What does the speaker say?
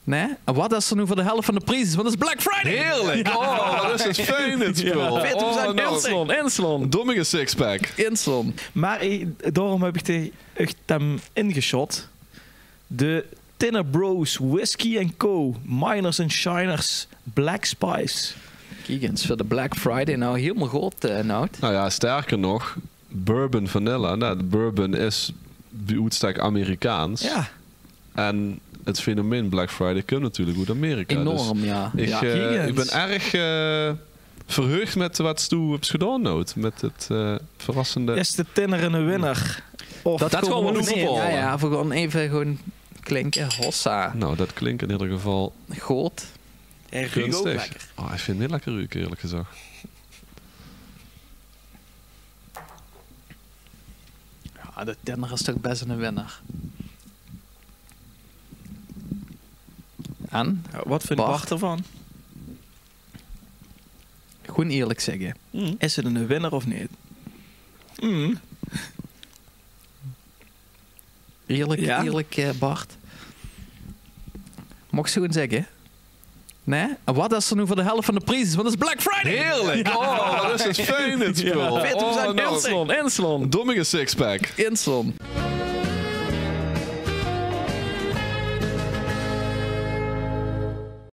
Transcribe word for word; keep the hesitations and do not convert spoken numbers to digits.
Nae? En wat is er noe veur de helf van de pries? Want 't is Black Friday! Heerlijk! Oh, dat is fijn, dit spul. Veertig procent korting. Inslaan, inslaan. Doe mich 'ne sixpack. Inslaan. Maar ich, daorum höb ich de, ich höb 'm ingeshot. De Tinner Bros Whisky en Co. Miners and Shiners Black Spice. Kiek ins, veur de Black Friday noe hielemaol good, eh, Nout. Nou ja, sterker nog, Bourbon Vanilla. Nou, de bourbon is bij oetstek Amerikaans. Ja. En het fenomeen Black Friday kump natuurlijk oet Amerika. Enorm, ja. Ich, ja, eh, ich bin erg, eh, verheugd mit wat s toe höbs gedaon, Nout. Mit het, eh, verrassende... Is de Tinner 'ne winner? Of dat gaon we noe bepaole. Ja, ja, we gaon effe gewoon klinke. Hossa. Nou, dat klink in ieder geval good. Hij ruuk ook lekker. Oh, ich vind 'm hiel lekker ruke, eerlijk gezag. Ja, de Tinner is toch bes 'ne winner. En? Ja, wat vindt Bart ervan? Gewoon eerlijk zegge. Is het 'ne winner of neet? Eerlijk, eerlijk, eh, Bart. Maag ich zoe zegge? Nae? En wat is er noe veur de helf van de pries? Want 't is Black Friday! Heerlijk! Oh, dat is fijn, dit spul. Veertig procent korting. Inslaan, inslaan. Doe mich 'ne sixpack. Inslaan.